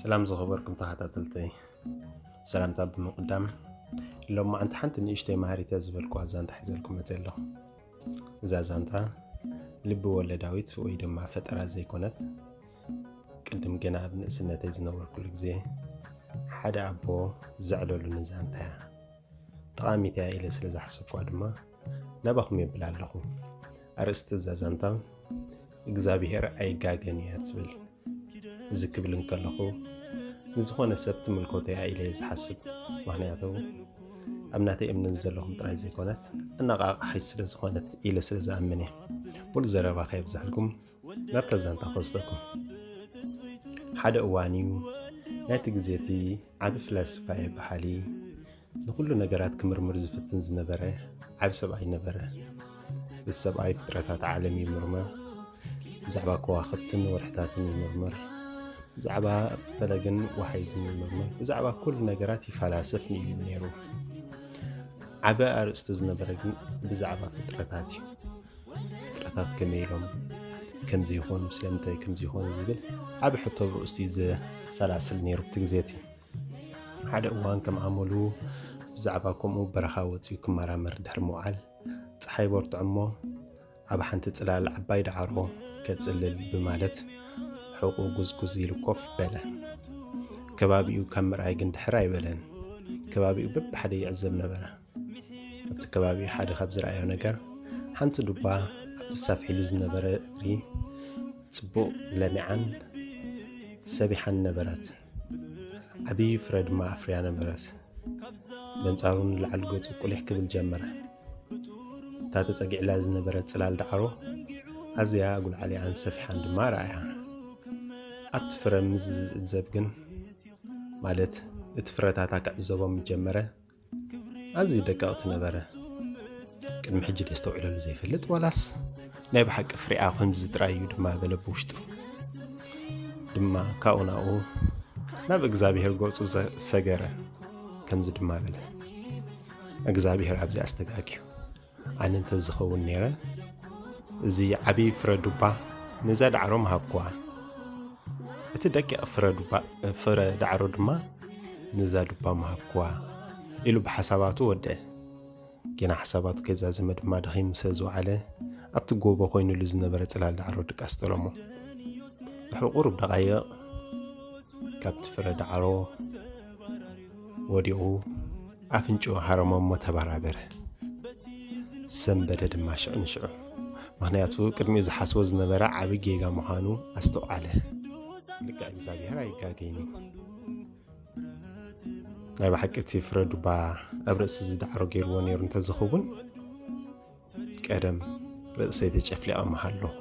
ሰላም ዝኸበርኩም ተኸታተልተይ፣ ሰላምታ ብምቕዳም፣ ሎማዓንቲ ሓንቲ ንእሽተይ መሃሪተ ዝበልኩዋ ዛንታ ሒዘልኩም መፅእ ኣለኹ። እዛ ዛንታ ልቢ ወለዳዊት ወይ ድማ ፈጠራ ዘይኮነት፣ ቅድም ገና ኣብ ንእስነተይ ዝነበርኩሉ ግዜ ሓደ ኣቦ ዘዕለሉኒ ዛንታ እያ። ጠቓሚት እያ ኢለ ስለ ዝሓሰብኩዋ ድማ ናባኹም የብላ ኣለኹ። ኣርእስቲ እዛ ዛንታ እግዚኣብሔር ኣይጋገን እያ ትብል። እዚ ክብል እንከለኹ ንዝኾነ ሰብ ትምልከቶ እያ ኢለ እየ ዝሓስብ። ምኽንያቱ ኣብ ናተይ እምነት ዘለኹም ጥራይ ዘይኮነት፣ ኣነቓቓሒት ስለ ዝኾነት ኢለ ስለ ዝኣምን እየ። ሙሉእ ዘረባ ከየብዝሐልኩም ናብታ ዛንታ ክወስደኩም። ሓደ እዋን እዩ፣ ናይቲ ግዜ እቲ ዓቢ ፍላስፋየ በሃሊ፣ ንኹሉ ነገራት ክምርምር ዝፍትን ዝነበረ ዓቢ ሰብኣይ ነበረ። እዚ ሰብኣይ ፍጥረታት ዓለም ይምርምር፣ ብዛዕባ ከዋኽብትን ወርሕታትን ይምርምር፣ ብዛዕባ ፈለግን ወሓይዝን ይምርምር፣ ብዛዕባ ኩሉ ነገራት ይፈላሰፍ እዩ ነይሩ። ዓቢ ኣርእስቱ ዝነበረ ግን ብዛዕባ ፍጥረታት እዩ። ፍጥረታት ከመይ ኢሎም ከምዚ ይኾኑ፣ ስለምንታይ ከምዚ ይኾኑ ዝብል ዓቢ ሕቶ ኣብ ርእሱ እዩ ዘሰላስል ነይሩ። ኣብቲ ግዜ እቲ ሓደ እዋን ከም ኣመሉ ብዛዕባ ከምኡ በረኻ ወፂኡ ክመራመር ድሕሪ ምውዓል፣ ፀሓይ በርትዖ እሞ ኣብ ሓንቲ ፅላል ዓባይ ዳዕሮ ከፅልል ብማለት ሕቑ ጉዝጉዝ ኢሉ ኮፍ በለ። ከባቢኡ ካብ ምርኣይ ግን ድሕር ኣይበለን። ከባቢኡ በብሓደ ይዕዘብ ነበረ። ኣብቲ ከባቢኡ ሓደ ካብ ዝረኣዮ ነገር፣ ሓንቲ ዱባ ኣብቲ ሳፍ ኢሉ ዝነበረ እግሪ ጽቡቕ ለሚዓን ሰቢሓን ነበረት። ዓብዪ ፍረ ድማ ኣፍርያ ነበረት። በንጻሩ ንላዕሊ ገጹ ቁሊሕ ክብል ጀመረ። እታ ተጸጊዕላ ዝነበረት ጽላል ዳዕሮ ኣዝያ ኣጉልዓሊዓን ሰፊሓን ድማ ረኣያ። ኣብቲ ፍረ ምስ ዝዕዘብ ግን፣ ማለት እቲ ፍረታታ ክዕዘቦ ምስ ጀመረ፣ ኣዝዩ ደቀቕቲ ነበረ። ቅድሚ ሕጂ ደስተውዕለሉ ዘይፈልጥ ዋላስ ናይ ብሓቂ ፍሪኣ ከምዚ ጥራይ እዩ ድማ በለ ብውሽጡ። ድማ ካብኡ ናብኡ ናብ እግዚኣብሔር ገጹ ዘ-፣ ሰገረ። ከምዚ ድማ በለ፣ እግዚኣብሔር ኣብዚ ኣስተጋግዩ። ኣነ እንተ ዝኸውን ነይረ፣ እዚ ዓብዪ ፍረ ዱባ ነዛ ዳዕሮ ምሃብኩዋ። እቲ ደቂቕ ፍረ ዱባ፣ ፍረ ዳዕሮ ድማ ነዛ ዱባ ምሃብኩዋ ኢሉ ብሓሳባቱ ወደአ። ገና ሓሳባቱ ከይዛዘመ ድማ ደኺሙ ስለ ዝወዓለ፣ ኣብቲ ጎቦ ኮይኑሉ ዝነበረ ጽላል ዳዕሮ ድቃስ ጠለሞ። ድሕሪ ቁሩብ ደቓይቕ ካብቲ ፍረ ዳዕሮ ወዲቑ ኣፍንጭኡ ሃረሞ እሞ ተበራበረ። ሰንበደ ድማ ሽዑ ንሽዑ። ምኽንያቱ ቅድሚኡ ዝሓስቦ ዝነበረ ዓቢ ጌጋ ምዃኑ ኣስተውዓለ። ልክዕ እግዚኣብሔር ኣይጋገይን እዩ። ናይ ብሓቂ እቲ ፍረ ዱባ ኣብ ርእሲ እዚ ዳዕሮ ገይርዎ ነይሩ እንተዝኸውን፣ ቀደም ርእሰይ ተጨፍሊቐ ምሃለኹ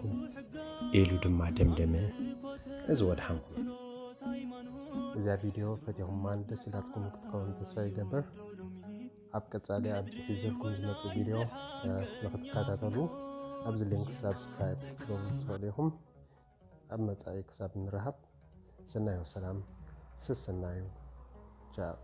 ኢሉ ድማ ደምደመ። እዚ ወድሓንኩም። እዛ ቪድዮ ፈቲኹማን ደስ ኢላትኩም ክትከውን ተስፋ ይገብር። ኣብ ቀጻሊ ኣብ ሒዘልኩም ዝመጽእ ቪድዮ፣ እ፣ ንኽትከታተሉ ኣብዚ ሊንክ ሳብስክራይብ ክትገብሩ ትኽእሉ ኢኹም። ኣብ መጻኢ ክሳብ ንረሃብ፣ ሰናይ ወሰላም፣ ሰሰናዩ። ቻው።